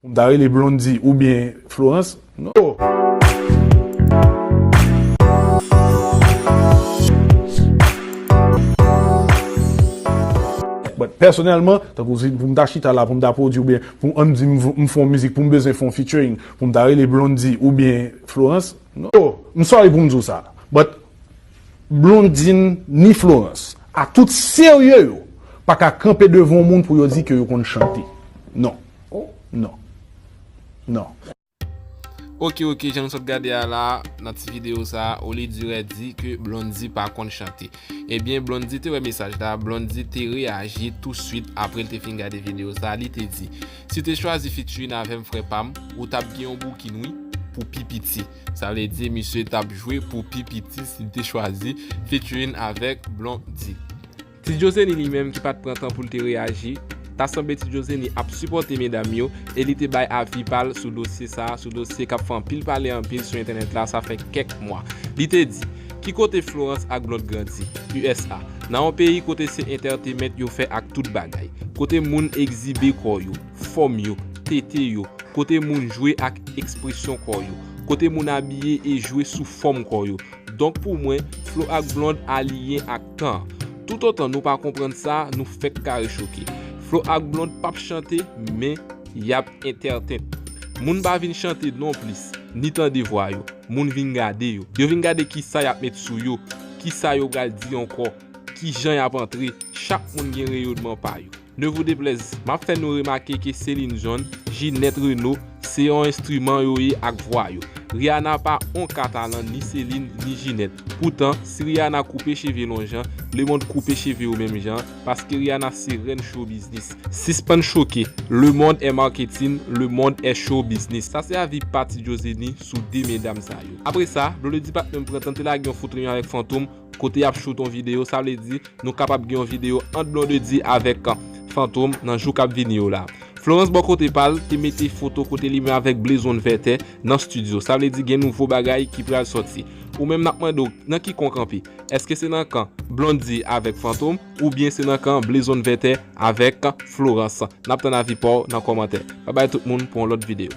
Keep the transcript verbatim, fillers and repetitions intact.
Pou m ta rele Blondy oubyen Florence? Non. But pèsonèlman, tankou si pou m ta chita la, pou m ta pwodui oubyen pou ann di m, m fè yon mizik, pou m bezwen fè yon featuring, pou m ta rele Blondy oubyen Florence? Non. M sorry pou m di w sa. But Blondine ni Florence, a tout serye yo, pa ka kanpe devan yon moun pou yo di ke yo konn chante. Non. Non. Non. Ok, ok, jan nou sot gade a la, nan ti videyo sa, Oli Durè di ke Blondy pa konn chante. Ebyen, Blondy te wè mesaj la, Blondy te reyaji touswit apre l te fin gade videyo sa, li te di, si w te chwazi featuring avè m, frè pa m, ou t ap gen yon boukin wi, pou pi piti. Sa vle di, misye t ap jwe pou pi piti si l te chwazi featuring avèk Blondy. Ti Jozeni li menm ki pa t pran tan pou l te reyaji, ta sanble Ti Jozeni ap sipòte medam yo e li te bay avi pa l sou dosye sa a, sou dosye k ap fè anpil pale anpil sou entènèt la, sa fè kèk mwa. Li te di, ki kote Florence ak Blonde grandi? U S A. Nan yon peyi kote se entertainment yo fè ak tout bagay. Kote moun egzibe kò yo, fòm yo, tete yo, kote moun jwe ak ekspresyon kò yo, kote moun abiye e jwe sou fòm kò yo. Donk pou mwen, Flo ak Blonde aliyen ak tan an. Toutotan nou pa konprann sa, nou fèk kare choke. Flo ak Blonde p ap chante, men y ap entertain. Moun pa vin chante nonplis, ni tande vwa yo. Moun vin gade yo. Yo vin gade kisa y ap met sou yo, kisa yo pral di ankò, kijan y ap antre. Chak moun gen reyonman pa yo. Ne vous déplaise, m ap fè nou remake ke Céline John, Ginette Renaud, se yon enstriman yo ye ak vwa yo. Rihanna pa on ka talan ni Céline ni Ginette. Poutan, si Rihanna koupe cheve l on jan, lemonn koupe cheve yo menm jan, paske Rihanna se rèn show business. Sispann choke, le monde est marketing, le monde est show business. Sa se avi pa Ti Jozeni sou de medam sa yo. Apre sa, Blondedy pa t menm pran tan te lage yon foto yon avèk Fantom, kote y ap shoot yon videyo, sa vle di nou kapab gen yon videyo ant Blondedy avèk Fantom nan jou k ap vini yo la. Florence bò kote pa l te mete foto kote li menm avèk Blezonn Vètè nan estidyo, sa vle di gen nouvo bagay ki pral sòti. Ou menm n ap mande w nan ki kan w kanpe, èske se nan kan Blondedy avèk Fantom oubyen se nan kan Blezonn Vètè avèk Florence? N ap tann avi pa w nan kòmantè. Babay tout moun pou yon lòt videyo.